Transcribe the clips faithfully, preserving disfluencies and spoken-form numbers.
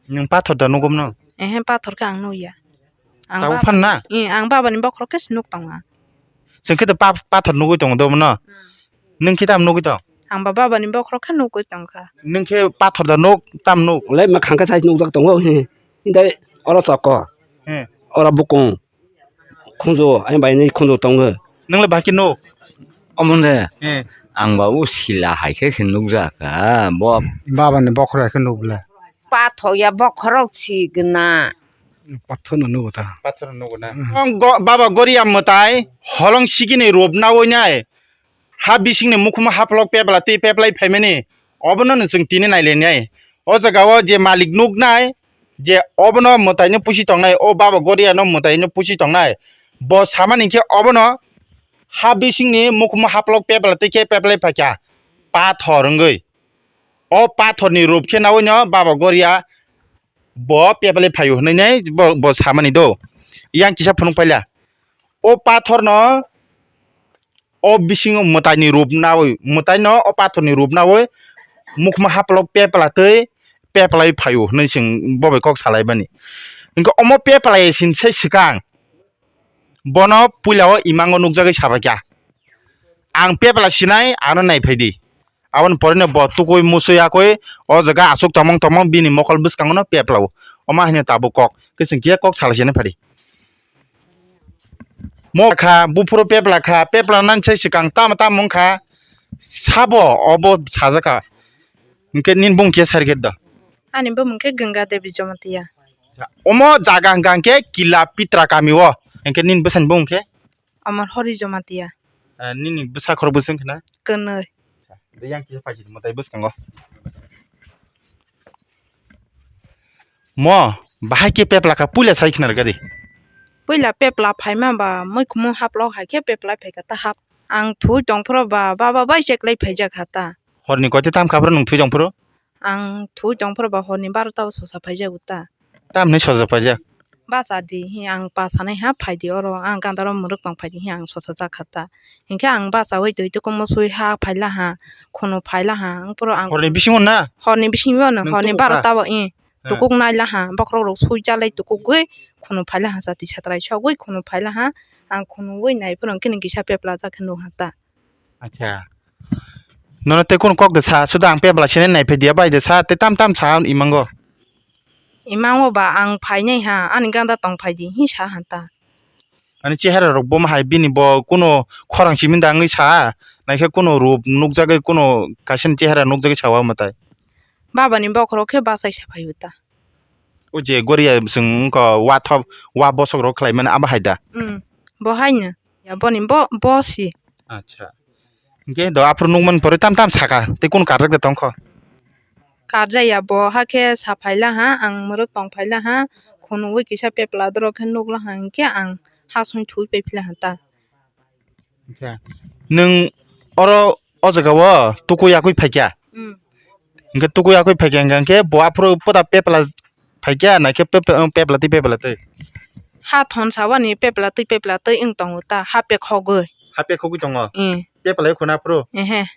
Nwng pathor da nugum no? Ehe, pathor khe ang nugya. Ang Tabuk baba-, phan na? Eh, ang babani bokhorok khe nuk tonga. Chwng khe to pa-, pathor nugui tongo do bono? Hmm. Nwng khe tam nugui tong? Ang ba babani bokhorok khe nugui tongkha. Nwng khe pathor da nuk, tam nuk? Olai ma khangkhe sai nukjak tongo, he. Hindai oro chokko. He. Oro bukung. Khunju, ani bai ni khunju tongo. Nwng le bahai khe nuk? Omo de. He. Ang ba o sila hai khe se nukjak kha, bo. Babani bokhorok hai khe nuk le. Pathor ya bokhorok si gna. Pathor no nugo ta. Pathor no nugo na. Hmm. Ang go-, baba Goria mwtai holong sigini rupna oinai. Ha bisingni mukhumu haplok pepla tei peplai phaimani. Obono no chwng tini nailainai. O jaga o je malik nuknai, je obono mwtaino pusi tongnai, o baba Goria no mwtaino pusi tongnai. Bo samani khe obono ha bisingni mukhumu haplok pepla tei khe peplai phaikha. Pathor wngwi. O pathorni rup khe naui no baba Goria bo peplai phaio hwnwi nai bo, bo samani do. Yang kisa phunuk paila. O pathor no o bisingo mwtaini rup naui, mwtai no o pathorni rup naui mukhumu haplok pepla tei peplai phaio hwnwi chwng bo bai kok salaimani. Hwnkhe omo peplai sin sai swkang bono puila o imango nukjagwi sabaikha. Ang pepla sinai, ano naiphai di. Aboni pore no bo tukui musui yakui o jaga aswk tongmong tongmong bini mokol bwskango no peplao. Omo haino tabuk kok. Khe chwng kiya kok salai sene phadi. Mo kha, buphuru pepla kha, pepla nani sai swkang tamo tamo wngkha, sabo obo sajakha. Hwnkhe nini bung kiya sari khe da? Ani bumung khe Ganga Devi Jamatia. Omo jaga hwnkha hwnkhe Kila Pitra kami o. Hwnkhe nini bwsani bung khe? Amar Hori Jamatia. Eh, nini bwsa khorok bwswng khna? Kwnwi. De yang kisa paisi mwtai bwskango. Mo, bahai khe pepla kha puila sai khna rwgadi. Puila pepla phaima ba, muikhumu haplok hai khe pepla phaikha ta hap. Ang thui tongphuru ba, baba bai cheklai phaijak kha ta. Horni koite tam kha phuru nwng thui tongphuru? Ang thui tongphuru ba horni barota o sosa phaijago ta. Tamni sosa phaijak? Bacha di, hi ang pa sanai ha phaidi oro, ang gandaro mwrwk tong phaidi, hi ang sosa jak kha ta. Hinkhe ang bachaui twi tukumu sui ha phaila ha, khunu phaila ha, ang puro ang. Horni bisingo na? Horni bisingo no, nwng horni tuku kha? Barota o, i. He. Tukuk naila ha, bokhorok rok sui chalai tukugwi, khunu phaila ha, chati satrai sogwi, khunu phaila ha, ang khunuwi nai phuru, hwnkhe nwng kisa pepla jak khe nuk ha ta. Acha. Nono tei kunu kok de sa, suda ang pepla sini nai phai dia bai de sa, tei tam tam sa imango. Imango ba ang phainai ha, ani ganda tong phai di, hi sa ha ta. Ani chehara rok bo ma hai bini bo kunu khorang simi da wngwi sa, naikhe kunu rup nukjagwi kunu kaisa ni chehara nukjagwi sa wa mwtai. Baba ni bokhorok khe bachai sa phai o ta. O je Goria chwng wngkha wa thop, wa bosok rok khlai mani abo hai da? Hmm, bo hai no. Ya boni bo, bo si. Acha. Hingke do aphuru nukmani pore tam tam saka, tei kunu karjak de tongkho? Karjak ya bo, hakhe sa phaila ha, ang mwrwk tong phaila ha, khunui kisa pepla dorok khe nukla ha, hingke ang ha song thui pai phila ha ta. Acha. Nwng oro o jaga o tuku yakui phaikya? Hmm. Hingke tuku yakui phaikya hingke bo aphuru poda pepla phaikya naikhe pe-, pe-, pepla twi pepla twi? Ha thon sawani pepla twi pepla twi wng tongo ta, ha pekhogwi. Ha pekhogwi tongo? Eh. Pepla khuna phuru? Ehe.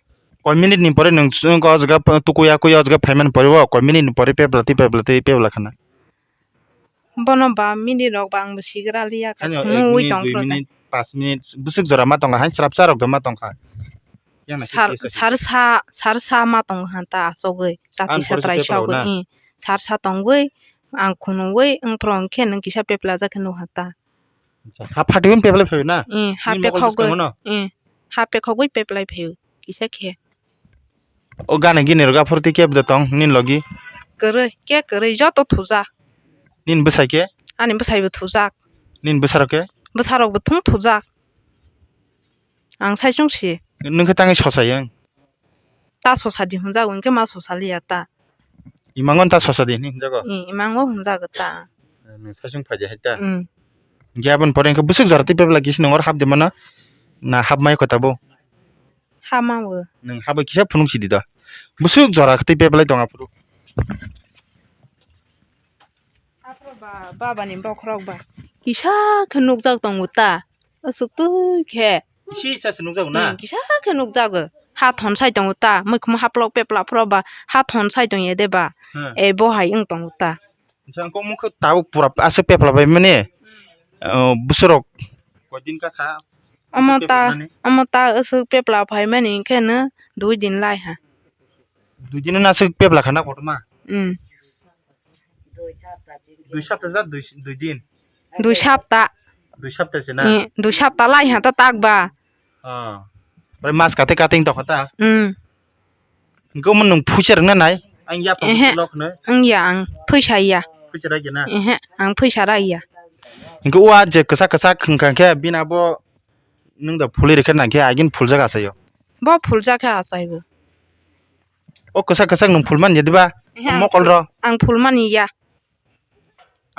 Koi minute ni pore nwng s-, o jaga p-, tukuya kuya o jaga phaimani pore o, koi minute ni pore pepla twi pepla twi pepla khana? Bono ba minute rok ba ang bo sigra liya kha, Ani o ek khumui minute, tong dui phuru ta. Minute, pas minute, bwswk jora ma tongkha, hain srapsa rok do ma tongkha. Yang na Sar-, kisa kisa. Sarsa, sarsa ma tong ha ta achogwi, chati Ani pore se satrai pepla o sogwi, na? Eh, sarsa tongwi, ang khunui, wng phuru hwnkhe nwng kisa pepla jak khe nuk ha ta. Acha, ha phatwi pepla phaio na? Eh, ha Nini mokol pekhogwi, bwskango no? Eh, ha pekhogwi pepla phaio, kisa khe. O gana gini rok aphuru tei kebo da tong nini logi? Kwrwi, khe kwrwi, joto thujak. Nini bwsai khe? Ani bwsai bo thujak. Nini bwsarok khe? Bwsarok bo thung thujak. Ang sai chwng si. Nwng khe tangwi sosa yang? Ta sosa di hwnjak, hwnkhe ma sosa liya ta. Imango ta sosa di hinwi hwnjago? I, imango hwnjago ta. Nwng sai chwng phai di hai ta? Mm. Hwnkhe aboni pore hwnkhe bwswk jora tei pepla kisa nwng oro hap di mano? Na hap mai kota bo? Hama bo. Nwng habo kisa phunuk sidi da. Bwswk jora twi peplai tong aphuru. Aphuru ba, baba ni bokhorok ba. Kisa khe nukjak tongo ta. Aswk twi khe. Kisa kisa se nukjago na? Hmm, kisa khe nukjago. Ha thon sai tongo ta. Muikhumu haplok pepla phuru ba. Ha thon sai tong ye de ba. Hmm. E bo hai wng tongo ta. Jang ko mukhe tabuk pura aswk pepla bai mani. Oh, busurok koidin ka kha. Omo aswk ta, pepla nani? Omo ta aswk pepla phai mani khe no dui din lai ha. Dui din na aswk pepla khana kotorma. Hmm. Dui sapta ja dui, dui din. Dui sapta. Dui sapta se na. Eh, dui sapta lai ha ta tak ba. Ah. Bai mas kate kate tong kha ta. Hmm. Hingke omo nwng phuisa rwna nai? Ang yapha Ehe. Lok no. Ang ya, ang phuisa ya. Phuisa rai gena. Ehe, ang phuisa rai ya. Hingke o a je kwchak kwchak hwnkha khe bini abo nwng da phulwi rwkhe nang khe agin phuljak achaio. Bo phuljak khe achaibo. O kwchak kwchak nwng phulmani ya diba? Ehe, ang Mokol phul-, ro. Ang phulmani ya.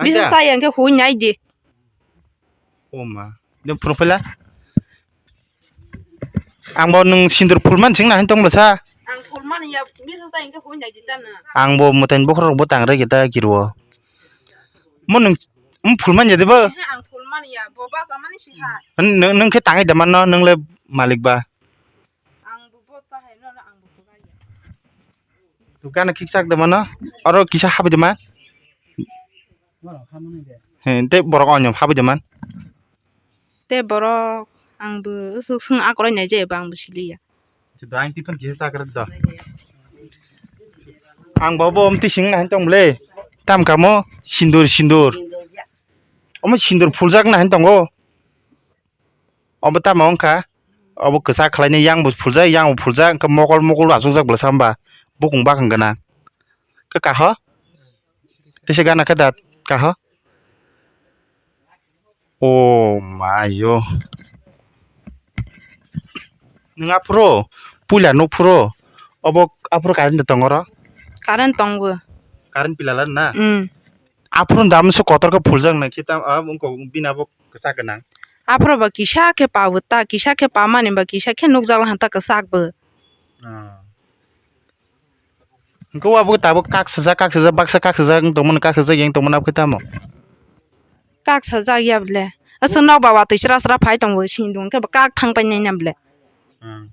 Bisa Aida. Saya hingke hui nai di. O ma. Nwng phuru phela. Ang bo nwng sindur phulman sing na hin tong bwsa. Ang phulmani ya, bisa saya hingke hui nai di ta na. Ang bo mwtai bokhorok bo tang rai kita kiruo. Mo nwng, nwng phulman ya de bo? Ehe, ang phulmani ya, bo ba samani si ha. Nwng, nwng khe tangai da manno, nwng le malik ba. Ang bo bo ta hai no, ang bo bo ya. Dukano kikchak de mano. Oro kisa habi de man. He, tei borok onyom habi de man. Tei borok ang bo swk swng akoroi nai je ba ang bo siliya. Dang tipan kisa chakra do. Ang bo bo omti sing na tong ble. Tam kamo sindur sindur. Omo sindur phuljak na tongo. Obo tamo wngkha, obo kwchak khlainai, yang bo phuljak, yang bo phuljak, hwnkhe mokol mokol achukjak bwlasa hwnba, bukung bakang gwnang. Khe kaho? Teisa gana khe da kaho? O mayo. Nwng aphuru, puila nukphuru, obo aphuru current tongo oro? Current tongo. Current pilala na? Mm. Aphuru damsa kotor khe phuljak nai khe tam, ah, wngkha bini abo kwchak gwnang. Aphuru ba kisa khe pa bo ta, kisa khe pa mani ba kisa khe nukjak laha ta kwchak bo. Ah. Hwnkhe abo tabuk kak sajak, kak sajak, baksa kak sajak wng tongmani, kak sajak yang tongmani abo khe tamo? Kak sajak ya bole. Aswk nok ba watwi sra sra phai tongo sindung khe bo kak thang pai nai na bole. Hmm.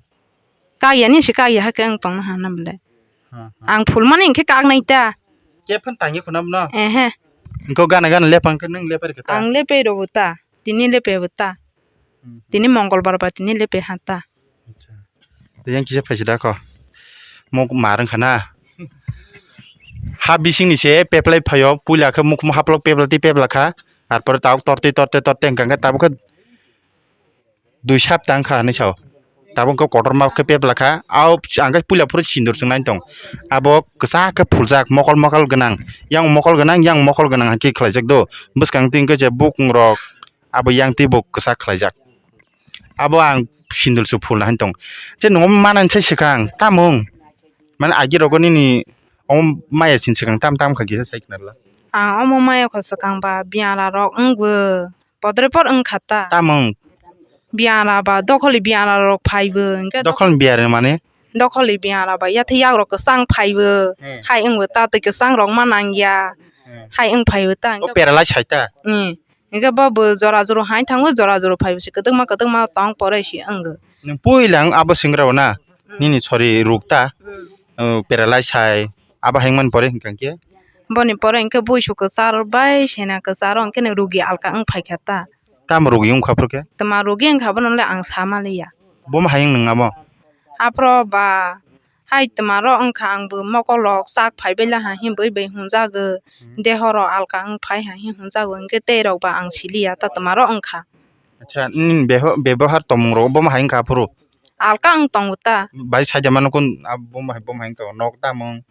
Kak ya ni se kak ya hakhe ang tongna ha na bole. Hmm, hmm. Ang phulmani hwnkhe kak nai ta. Khe phano tangwi khuna bono? Ehe. Hwnkhe gana gana lepang khe nwng lepai rwkha ta? Ang lepai rw bo ta. Tini lepai bo ta. Hmm, hmm. Tini Mongolbar ba tini lepai ha ta. Acha. Yang kisa phaisi da kho. Mok mar wngkha na. Ha bisingni se peplai phaio, puila khe mukhumu haplok pepla tei pepla kha. Tarpore tabuk tortwi tortwi tortwi hwnkha khe tabuk khe dui sapta wngkha hinwi sao. Tabuk khe kotorma khe pepla kha. Ao ang khe puila phuru sindur chwngnai tong. Abo kwchak khe phuljak, mokol mokol gwnang. Yang mokol gwnang, yang mokol gwnang hai khe khlaijak do. Bwskang twi hwnkhe je bukung rok, abo yang twi bo kwchak khlaijak. Abo ang sindul su phulna hai tong. Je nongo manani sai swkang, tamung. Mane agi rogo nini omo maya sin swkang tam tam kha kisa sai khna rwla. Ang omo maya kho swkang ba biyara rok wngbo. Podre por wngkha ta. Tamung. Biyara ba dokholi biyara rok phaibo. Hwnkhe dokholi biyara mane? Dokholi biyara ba yathai yak rok kwchang phaibo. Hmm. Hai wngbo ta twi kwchang rok ma nang ya. Hmm. Hai wng phaibo ta. O hwnkhe paralyze hai ta? Hmm. Hingke bo bo jora joro hai thango, jora joro phai se kwdwkma kwdwkma tong poroi se wngo. Nwng puila ang abo senggra o na, hmm, nini sori ruk ta, hmm, oh, paralyze hai, abo hai man pore hingka khe? Boni pore hingke buisu kwcharo bai sena kwcharo hingke nwng rugi alka wng phai kha ta. Tamo rugi wng kha phuru khe? Tma rugi wng kha bono le ang sa maliya. Bomo hai wng nwng amo? Aphro ba hai twma rok wngkha, ang bo mokol rok chak phai bai laha himwi bai hwnjago, hmm, deho rok alka wng phai ha hwnjago, hwnkhe tei rok ba ang siliya ta twma rok wngkha. Acha, nini beho-, bebohar tongmung rok bomo hai wngkha aphuru? Alka wng tongo ta. Bai saida mano kun, ah, bomo hai, bomo hai wng tongo, nok tamung,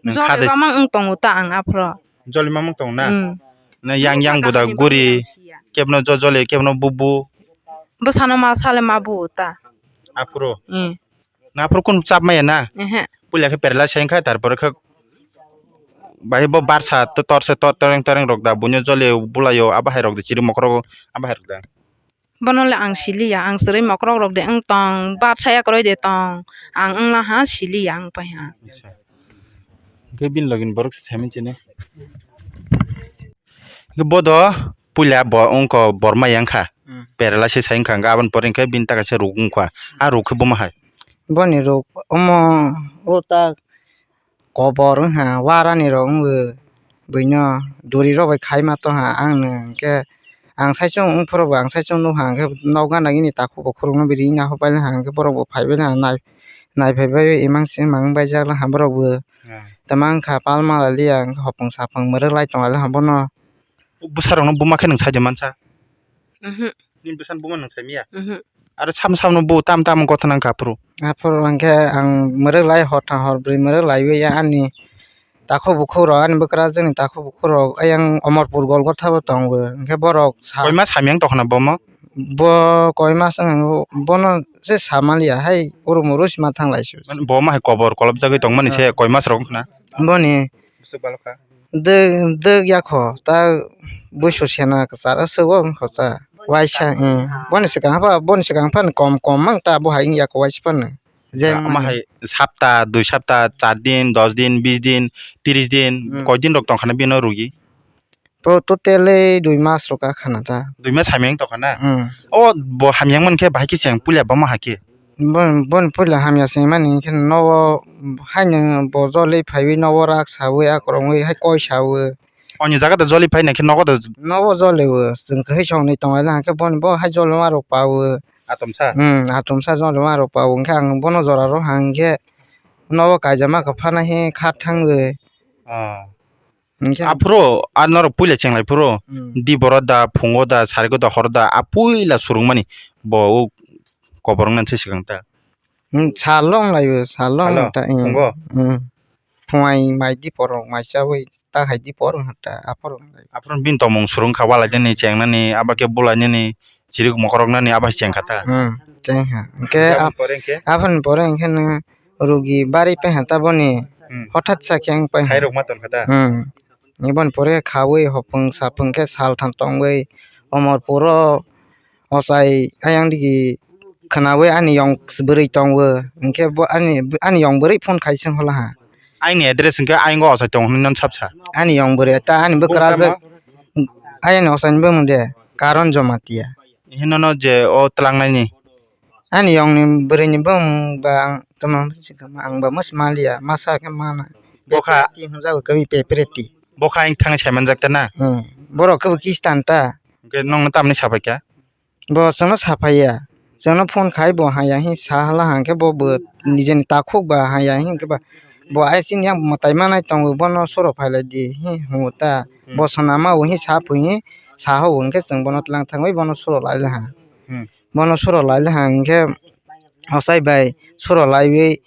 nwng jole khade bamang wng tongo ta ang aphuru. Jole mamang tongo na? Hmm. Na yang, yang buda guri, kebno jo-, jole, kebno bubu. Bwsano ma sale ma bu ta. Aphuru? Hmm. Na aphuru kunu chap maya na? Ehe. Puila khe paralyze hai wngkha, tarpore khe bai bo barsa to-, torse to-, toreng toreng rok da, buino jole bulaio, abo hai rok de chiri mokrok abo hai rok da. Bono le ang siliya, ang chwrwi mokrok rok de wng tong, barsa yakroi de tong, ang wngla ha siliya wng pai ha. Acha. Hwnkhe bini logi ni borok se saiman chini. Hwnkhe bodo puila bo wngkha borma yang kha. Hmm. Paralysis hai wngkha, hwnkhe aboni pore hwnkhe bini ta kaisa ruk wngkha. A ruk khe bomo hai? Boni ruk omo o ta kobor wngkha, warani rok wngwi buino duri rok bai khai ma tong ha ang no, hwnkhe ang saichung wng phuru bo ang saichung nukha, hwnkhe nok gana gini takhuk bo khulukno bini yak pailai ha, hwnkhe borok bo phaibai na nai nai phaibai imang se imang baijak la ha borok bo. Ah. Tamo wngkha palma lalia, hopung sapung mwrwk lai tong lai ha bono. Bwsarokno buma khe nwng saide mansa? Mhm. Nini bwsano buma nwng saimanya? Mhm. Aro sam samno bo tam tam gotha nang kha phuru? Aphuru hwnkhe ang mwrwk lai hor thang hor bwrwi mwrwk laiwi ya ani takhuk bukhuk rok, ani bwkrajwkni takhuk bukhuk rok ayang Omorpur Golgotha bo tongo, hwnkhe borok sa- Koima samyang tongkhna bomo? Bo koima se wng, bono se samaliya hai, uru muru sima thanglai su. Mane bo ma hai kobor kolopjagwi tongmani se Ah. Koima srok wngkhna? Boni. Bwswk balo kha? Dwk, dwk yakho, ta buisu sena kwcharo swgo wngkho ta. Waisa, eh. Boni swkang ha, boni swkang phano kom, kom mang ta, bo hai wngya kho waisa phano. Je ama mani hai sapta, dui sapta, char din, dos din, bis din, tris din, Hmm. Koi din rok tongkhana bino rugi? Bo totally dui mas rok khana ta. Dui mas hamya wng tongkhana? Hmm. O bo hamya wng mankhe bahai khe cheng puila bama hai khe? Bon, bon puila hamya se mani khe nogo haino bo joli phaiwi nogo rak sawi akorongwi hai koi sawi. Oni jaga da joli phai naikhe nogo da. Nogo joli o, chwng kwhwi songni tonglai hwnkhe boni bo hai joli ma rok pawi. Atomsa? Hmm, atomsa joli ma rok pawi hwnkhe ang bono jora rok hang khe nogo kaijama kwphana he kha thangwi. Ah. Hwnkhe aphuru a norok puila chenglai phuru Hmm. Diboro da, phungo da, sarigo da, horo da, a puila surungmani bo o kobor wngna se swkang ta. Hmm, sal long laio, sal long Salo? Ta, eh. Phungo? Hmm. Phungai mai dipor rok mai chawi ta hai dipor wngkha ta, aphuru wngkha. Aphuru bini tongmung surung kha, walai nini, chengnani, abo khe bulai nini, chirik mokhorok nani abo hai cheng kha ta. Hmm, cheng kha. Hwnkhe Aboni ap-, pore hwnkhe? Aphani pore hwnkhe no rugi bari pai ha ta boni. Hmm. Hothat sa khe wng pai ha. Khairok ma ton kha ta? Hmm. Iboni pore khawi hopung sapung khe sal tham tongwi Omorpuro ochai ayang digi khwnawi ani yong bwrwi tongo, hwnkhe bo ani, ani yong bwrwi phone khai se holaha. Aini address hwnkhe ayang o ochai tongo hwnwi nono sap sa. Ani yong bwrwi ta ani bwkrajwk, ayani ochaini bumung de Karon Jomatia. Hinono je o twlangnaini? Ani yongni bwrwini bumung ba ang tamo ang ba mwsmaliya, masa khe mana. Bokha Pepreti hwnjago kabi Pepreti. Bokha ang thangwi saimanjak ta na? Hmm. Borok khe bo Kristan ta. Hwnkhe nongno tamni sapai kha? Bo chwngno saphaiya. Chwngno phone khai bo haya hi sa hala hwnkhe bo bo nijeni takhuk ba haya hi hwnkhe ba bo ai chini yang mwtai manai tongo bono soro phailai di hi hwngo ta. Hmm. Bo swnama o hi sa phui hi sa ho hwnkhe chwng bono tlang thangwi bono soro lai laha. Hmm. Bono soro lai laha hwnkhe ochai bai soro laiwi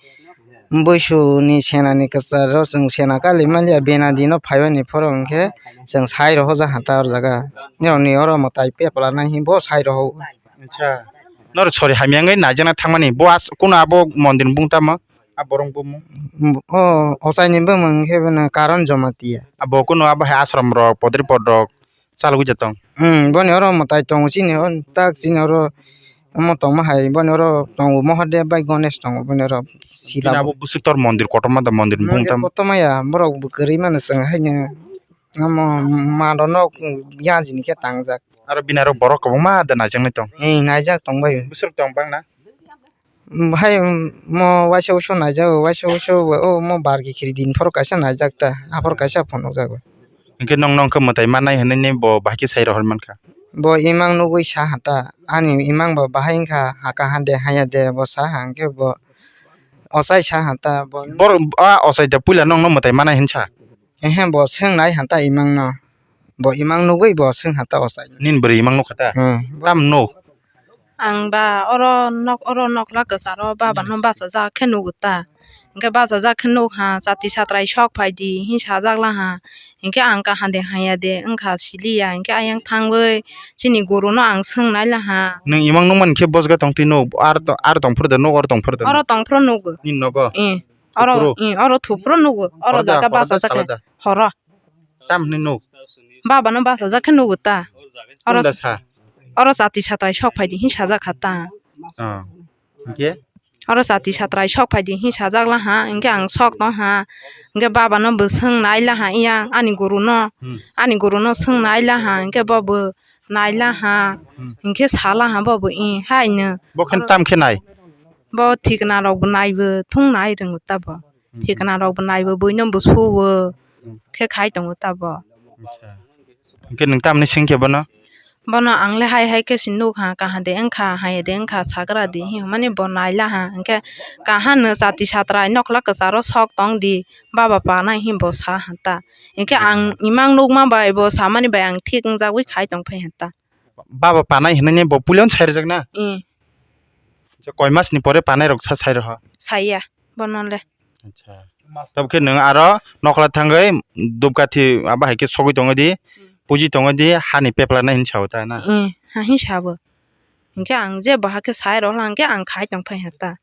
buisuni senani kwcharo chwng sena kali maliya bena dino phaibani phoro hwnkhe chwng sai rohorjak ha ta oro jaga. Nirokni oro mwtai pepla nai hi bo sai rohor. Acha. Norok sori hamya wngwi naijakna thangmani bo as-, kuno abo mondir ni bung tamo? A borok bumung? O ochaini bumung khe bono Karon Jomatia. Abo kuno abo hai ashram rok, podri pod rok chalogwi ja tong? Hmm, boni oro mwtai tongo chini o tak chini oro omo tongma hai boni oro tongo Mahadev bai Ganesh tongo boni oro. Bini abo bwswk tor mondir kotorma da mondir ni bung tamo? Kotorma ya borok bo kwrwi mano chwng haino omo mano nok yanjini khe tangjak. Aro bini aro borok kwbangma da naijaknai tong? Eh, naijak tong bai. Bwswk tong bangna? Hai mo waisa uso naijago, waisa uso o mo bar kikhiri din phoro kaisa naijak ta, aphor kaisa phunukjago. Hwnkhe nong nong khe mwtai mannai hwnwi ni bo bahai khe sai rohor mankha? Bo imang nugwi sa ha ta, ani imang bo bahai wngkha, haka hande haya de bo sa ha, hwnkhe bo ochai sa ha ta, bo bor-, a ochai da puila nongno mwtai mannai hwnsa? Ehe, bo swngnai ha ta imangno, bo imang nugwi bo swng ha ta ochai. Nini bwrwi imang nukha ta? Hmm. Tam nuk? Ang ba oro nok, oro nokla kwcharo baba no bachajak khe nugo ta. Hwnkhe bachajak khe nukha, chati satrai sok phai di, hwnwi sajak laha. Hwnkhe ang kaham de hamya de wngkha siliya, hwnkhe ayang thangwi chini guru no ang swngnai laha. Nwng imang nukmani khe bojga tong twi nuk, ar to-, ar tong phuru de nuk, oro tong phuru de nuk? Oro tong phuru nugo. Nini nogo? Eh, oro, eh, oro thuphuru nugo. Oro jaga bachajak khe horo. Tam hwnwi nuk? Baba no bachajak khe nugo ta. Oro, oro chati satrai sok phai di hwnwi sajak kha ta. Oh. Hwnkhe? Oro chati satrai sok phai di hwnwi sajak laha, hwnkhe ang sok tong ha. Hwnkhe baba no bo swngnai laha iya ani guru no. Hmm. Ani guru no swngnai laha, hwnkhe bo bo nai laha. Hmm. Hwnkhe sa laha bo bo i haino. Bo khe tam khe nai? Bo thikna rok bo nai bo thung nai rwngo ta bo. Hmm. Thikna rok bo nai bo buino bo suo. Khe khai tongo ta bo. Acha. Hwnkhe nwng tamni singkhe bono? Bono ang le hai hai khe se nuk ha, kaha de wngkha, hai de wngkha, sagra di hinmani bo naila ha. Hwnkhe kaha no chati satrai nokla kwcharo sok tong di, baba panai hin bo sa ha ta. Hwnkhe ang imang nukma bai bo samani bai ang thik wngjagwi khai tong phai ha ta. Baba panai hinwi bo puilano sai rwjak na? Em. Koi mas ni pore panai rok sa sai rw ha? Saiya, bono le. Acha. Tabukhe nwng aro nokla thangwi dupkathi abo hai khe sogwi tongwi di, puji tongwi di, hani pepla nai hinwi sao ta na? Em, ha hin sabo. Hwnkhe ang je bo hakhe sai rok hwnkhe ang khai tong phai ha ta.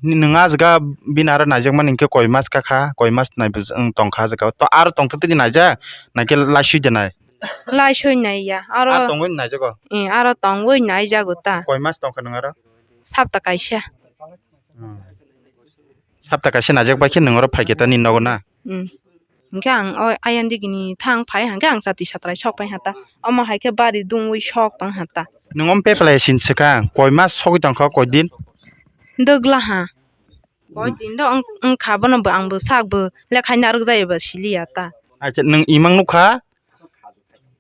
Ni-, nwng ah jaga bini aro naijakmani hwnkhe koi mas kakha, koi mas nai bwswk wng tongkha ah jaga. To aro tongthok tini naijak, naikhe laisui de nai? Laisui naiya, aro. Aro tongwi naijago? Eh, aro tongwi naijago ta. Koi mas tongkha nwng aro? Sapta kaisa. Hmm. Sapta kaisa naijak bai khe nwng oro phaikhe ta nini nogo na? Hmm. Hwnkhe ang o ayang digini thang phai hwnkhe ang chati satrai sok phai ha ta. Omo hai khe bari dungwi sok tong ha ta. Nwng omo pepla ya sini swkang, koi mas sogwi tongkha, koi din? Dwgla ha. Koi din do wng-, wngkha bono bo, ang bo sak bo lekha narwk jaya ba siliya ta. Acha, nwng imang nukha?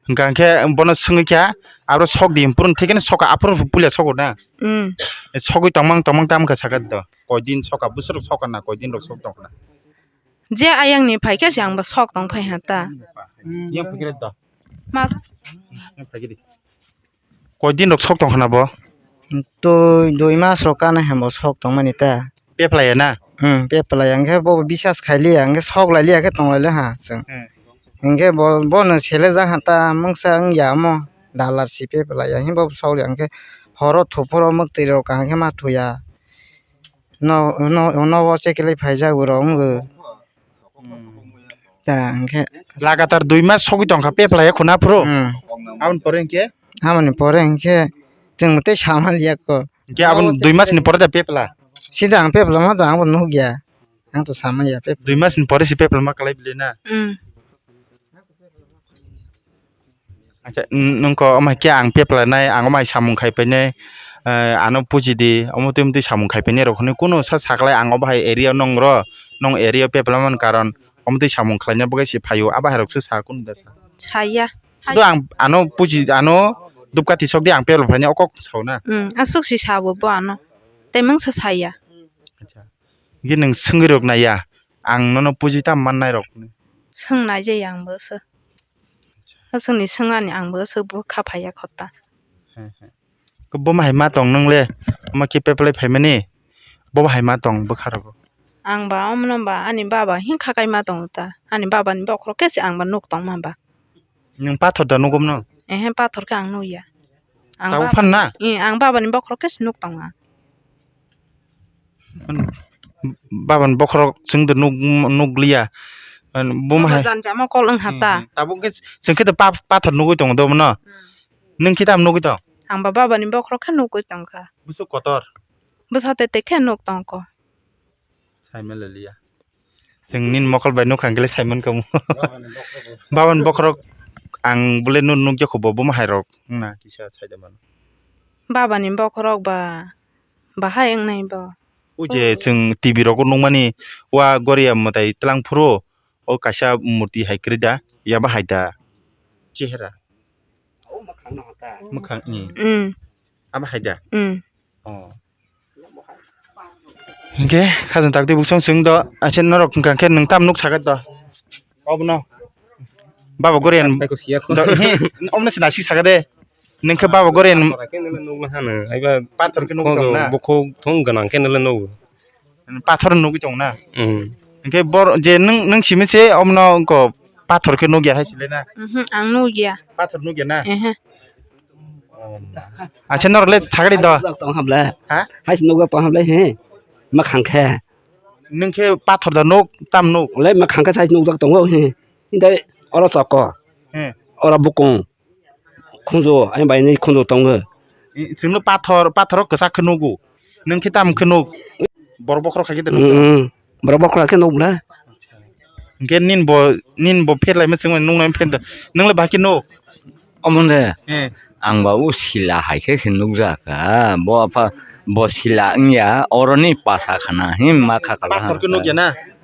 Hwnkha hwnkhe bono swngwi kha, abo sok di, phuru thikhe soka, aphuru puila sogo na? Hmm. Sogwi tongmang tongmang tamo khe sakha do. Koi din soka, bwswk rok soka na, koi din rok sok tongkha na? Je ayang ni phaikhe se ang bo sok tong phai ha ta. Yang phaikhe do. Mas. Yang phaikhe di. Koi din rok sok tongkha na bo? Twi dui mas rok kana hembo sok tongmani ta. Peplai ya na? Hmm, peplai ya. Hwnkhe bo bisas khai liya, hwnkhe sok lai liya khe tong lai le ha chwng. Hmm. Hwnkhe bo, bono sele jak ha ta mungsa wng ya omo. Dalar si peplai ya, himbo sok liya hwnkhe horo thuphuru mwktwi rok kaham khe ma thuya. No, no, no, o chekelai phaijak borok wngbo. Hmm. Ta hwnkhe. Lagatar dui mas sogwi tongkha peplai ya khuna phuru. Hmm. Aboni pore hwnkhe? Aboni pore hwnkhe chwng tei sama liya ko. Hwnkhe aboni dui mas ni pore da pepla? Sida ang pepla ma da ang bo nukya. Ang to sama ya pepla. Dui mas ni pore si pepla ma kalai bili na? Hmm. Acha, n-, nwng kok omo hai khe ang peplai nai, ang omo hai samung khai painai, eh, ano puji di, omo twi, omo twi samung khai painai rok hinwi kunu sa saklai ang obo hai area o nong ro, nong area o pepla man karon omo twi samung khlaina bagwi se phaio, abo hai rok se sa kunu da sa. Saya. Sudo ang ano puji, ano dupkati sok di ang pepla phainai o kok sao na. Hmm, aswk se sabo bo ano. Tei mungsa saya. Acha. Hwnkhe nwng swngwi rok naiya, ang nono puji tam mannai rok hinwi? Swng nai je ang bo se. Aswkni swngani ang bo aswk bo kha phaiya khota. He, he. Bo ma hai ma tong nwng le? Omo khe peplai phaimani? Bo hai ma tong bwkha rogo? Ang ba omono ba ani baba hin kha kai ma tongo ta. Ani baba ni bokhorok khe se ang ba nuk tong ma ba. Nwng pathor da nugo mano? Ehe, pathor khe ang nukya. Ang tabuk baba phan na? Ni, eh, ang baba ni bokhorok khe se nuk tong ang. Baba ni bokhorok chwng de nuk, nuk liya. Buma hai. Jan jama kol wng ha ta. Hmm, hmm. Tabuk khe chwng khe de pa-, pathor nugwi tongo do mano. Hmm. Nwng khe tam nugwi tong? Ang ba baba ni bokhorok khe nugwi tong kha. Bwswk kotor? Bwsa te te khe nuk tong kho. Sai ma le liya. Chwng nini mokol bai nukha hwnkhe le sai mankha mo. Baba ni bokhorok ang bole nuk, nukjakho bo, buma hai rok wngna kisa sai da mano. Baba ni bokhorok ba bahai wngnai bo. O je chwng T V rogo nukmani wa Goria mwtai twlang phuru o kaisa murti hai kwrwi da, yaba hai da chehera. Mwkhang, hmm. Hmm. Abo hai da? Hmm. Oh. Hingke khajang takti buksong chwng do, aise norok hingka khe nwng tam nuk sakha do. Obono. Baba Goren. Bai ko siya ko. Do, he, omno se nasi sakha de. Nwng khe Baba Goren. Pathor khe nukla hano, aiba pathor khe nuk tong na. Bukhuk thung gwnang khe nukla nuk. Pathor nugwi tong na. Hmm. Hingke bor je nwng, nwng simi se omono ko pathor khe nugya hai sile na. Mhm, ang nugya. Pathor nugya na. Ehe. Acha norok le thagri do. Nukjak tong hable. Ha? Hai se nukjak tong hable he. Mwkhang khe. Nwng khe pathor da nuk tam nuk. Le mwkhang khe sai nukjak tongo he. Hingke oro choko. He. Oro bukung. Khunju, ani bai ni khunju tongo. Chwngno pathor, pathoro kwchak khe nugo. Nwng khe tam khe nuk. Borok bokhorok hai khe nuk. Mm, borok bokhorok khe nuk bwle. Hingke nin bo, nin bo pherlaima chwngmani nuknai pher da. Nwng le bahai khe nuk. Omo de. Eh. Ang ba o sila hai khe se nukjak kha. Bo apha, bo sila wngya, oroni pasa khana him ma kha kala. Pathor khe nukya na?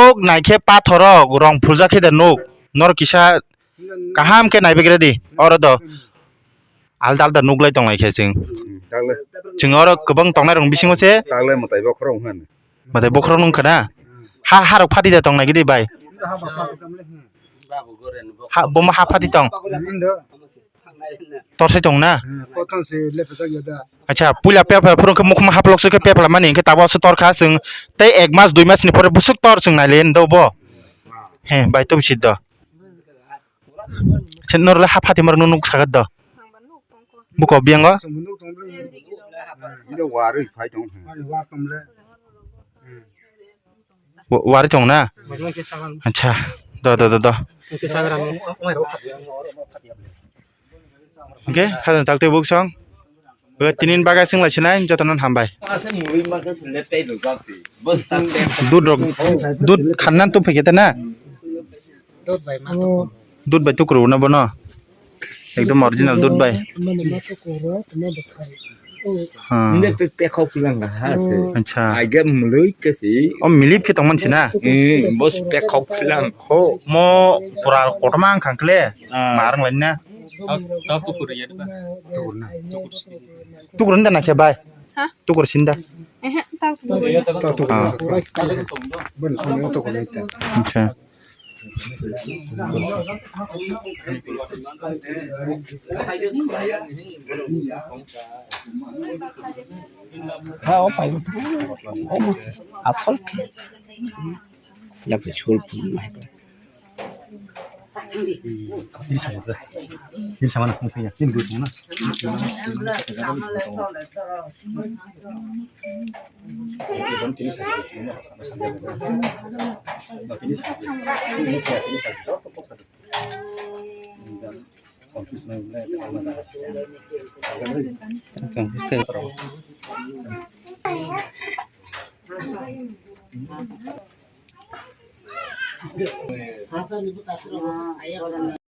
nuk naikhe pathorok rong phuljak khe da nuk. Norok kisa kaham khe naibe gre di. Oro do alda alda nuk lai tong lai khe chwng. Hmm, tagle. Chwng oro kwbang tongnai rok bisingo se. Tagle mwtai bokhorok wngkha ni. Mwtai bokhorok wngkha na? Ha, harok phati da tong lai gidi bai. Ha, bomo ha phati tong. Torsai tong na? Acha, puila pepla phuru khe mukhuma haplok se khe pepla mani khe tabo se tor kha chwng tei ek mas dui mas ni pore busuk tor chwng nai le do bo. He, bai to bisi do. Chen nor le ha phati mar nuk sagat do. Buko biango. Warwi tong na? Acha, do do do do. Hingke khajang tak tei buksong. Tinin bagai sing lai sinai jotono hambai. Dud rok, dud khanna tu phikete na. Dud bai ma. Dud bai tukuru na bono. Ekdom original dud bai. Ha. Nde pe pe khok lang ha se. Acha. Ai ga mului ke si. O milip ke tongman sina. Eh, bos pe khok lang ho. Mo pura kotoma ang khangkle. Ah. Marang lain na. Tau, tau tukur ya, ba? Tukur na. Tukur nda na khe bai? Ha? Tukur sinda. Eh, tau tukur. Tau tukur. Ah. Bon, bon, tukur nda. Acha. Ha, o pai. O, asol. Yak se chul pun mai. Ini sama, ini sama na, ini sama na. Ini sama na.